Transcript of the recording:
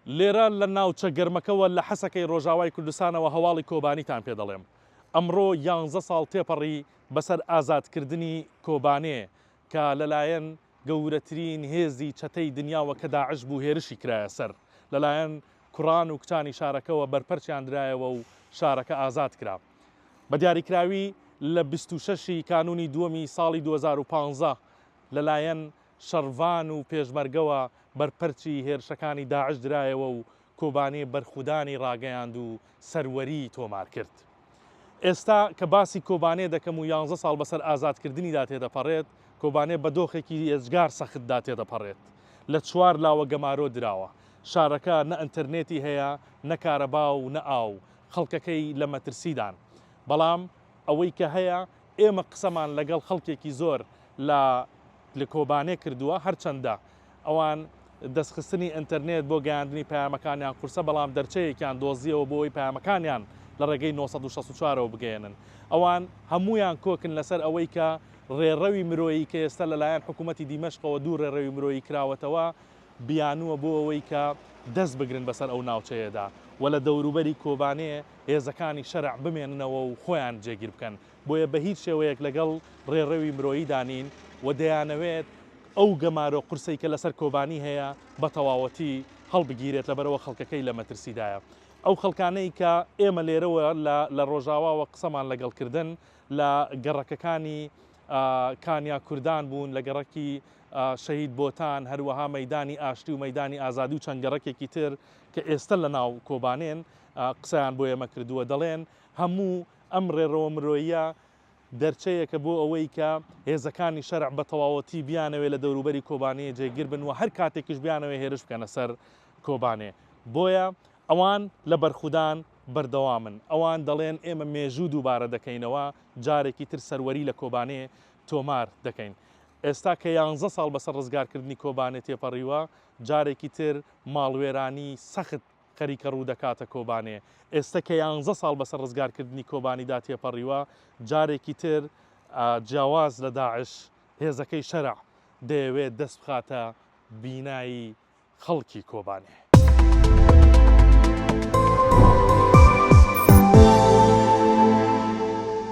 لێرە لە ناوچە گەرمەکەوە لە حەسەکەی ڕۆژاوای کوردستانەوە هەواڵی کۆبانیتان پێ دەڵێم. ئەمڕۆ یانزە ساڵ تێپەڕی بەسەر ئازادکردنی کۆبانێ کە لەلایەن گەورەترین هێزی چەتەی دنیاوە کە داعش بوو هێرشی کرایە سەر، لەلایەن کوڕان و کچانی شارەکەوە بەرپەرچیان درایەوە و شارەکە ئازاد کرا. بە دیاریکراوی لە 26 ی کانوونی دووەمی ساڵی 2015 لەلایەن شەڕڤان و پێشمەرگەوە بەرپەرچی هێرشەکانی داعش درایەوە و کۆبانێ بەرخودانی ڕاگەیاند و سەروەریی تۆمار کرد. ئێستا کە باسی کۆبانێ دەکەم و یانزە ساڵ بەسەر ئازادکردنیدا تێدەپەڕێت، کۆبانێ بە دۆخێکی ئێجگار سەختدا تێدەپەڕێت. لە چوار لاوە گەمارۆ دراوە. شارەکە نە ئەنتەرنێتی هەیە، نە کارەبا و نە ئاو. خەڵکەکەی لە مەترسیدان. بەڵام ئەوەی کە هەیە ئێمە قسەمان لەگەڵ خەڵکێکی زۆر لە لە کۆبانێ کردووە، هەرچەندە ئەوان دەستخستنی ئینتەرنێت بۆ گەیاندنی پەیامەکانیان قورسە، بەڵام دەرچەیەکیان دۆزییەوە بۆ ئەوەی پەیامەکانیان لە ڕێگەی 964 ەوە بگەیەنن. ئەوان هەموویان کۆکن لەسەر ئەوەی کە ڕێڕەوی مرۆیی کە ئێستا لەلایەن حکوومەتی دیمەشقەوە دوو ڕێڕەوی مرۆیی کراوەتەوە، بیانووە بۆ ئەوەی کە دەست بگرن بەسەر ئەو ناوچەیەدا و لە دەوروبەری کۆبانێ هێزەکانی شەرع بمێننەوە و خۆیان جێگیر بکەن، بۆیە بە هیچ شێوەیەک لەگەڵ ڕێڕەوی مرۆییدا نین و دەیانەوێت ئەو گەمارۆ قورسەی کە لەسەر کۆبانی هەیە بە تەواوەتی هەڵبگیرێت لەبەرئەوە خەڵکەکەی لە مەترسیدایە. ئەو خەڵکانەی کە ئێمە لێرەوە لە لە ڕۆژاواوە قسەمان لەگەڵ کردن لە گەڕەکەکانی کانیا کوردان بوون، لە گەڕەکی شەهید بۆتان، هەروەها مەیدانی ئاشتی و مەیدانی ئازادی و چەند گەڕەکێکی تر کە ئێستە لە ناو کۆبانێن قسەیان بۆ ئێمە کردووە دەڵێن هەموو ئەم ڕێڕەوە مرۆییە دەرچەیەکە بۆ ئەوەی کە هێزەکانی شەرع بە تەواوەتی بیانەوێ لە دەوروبەری کۆبانێ جێگیر بن و هەر کاتێکیش بیانەوێ هێرش بکەنە سەر کۆبانێ. بۆیە ئەوان لە بەرخودان بەردەوامن. ئەوان دەڵێن ئێمە مێژوو دووبارە دەکەینەوە، جارێکی تر سەروەری لە کۆبانێ تۆمار دەکەین. ئێستا کە یانزە ساڵ بەسەر ڕزگارکردنی کۆبانێ تێپەڕیوە، جارێکی تر ماڵوێرانی سەخت خەریکە ڕوو دەکاتە کۆبانێ. ئێستە کە یانزە ساڵ بەسەر ڕزگارکردنی کۆبانیدا تێپەڕیوە، جارێکی تر جیاواز لە داعش، هێزەکەی شەرع دەیەوێت دەست بخاتە بینای خەڵکی کۆبانێ.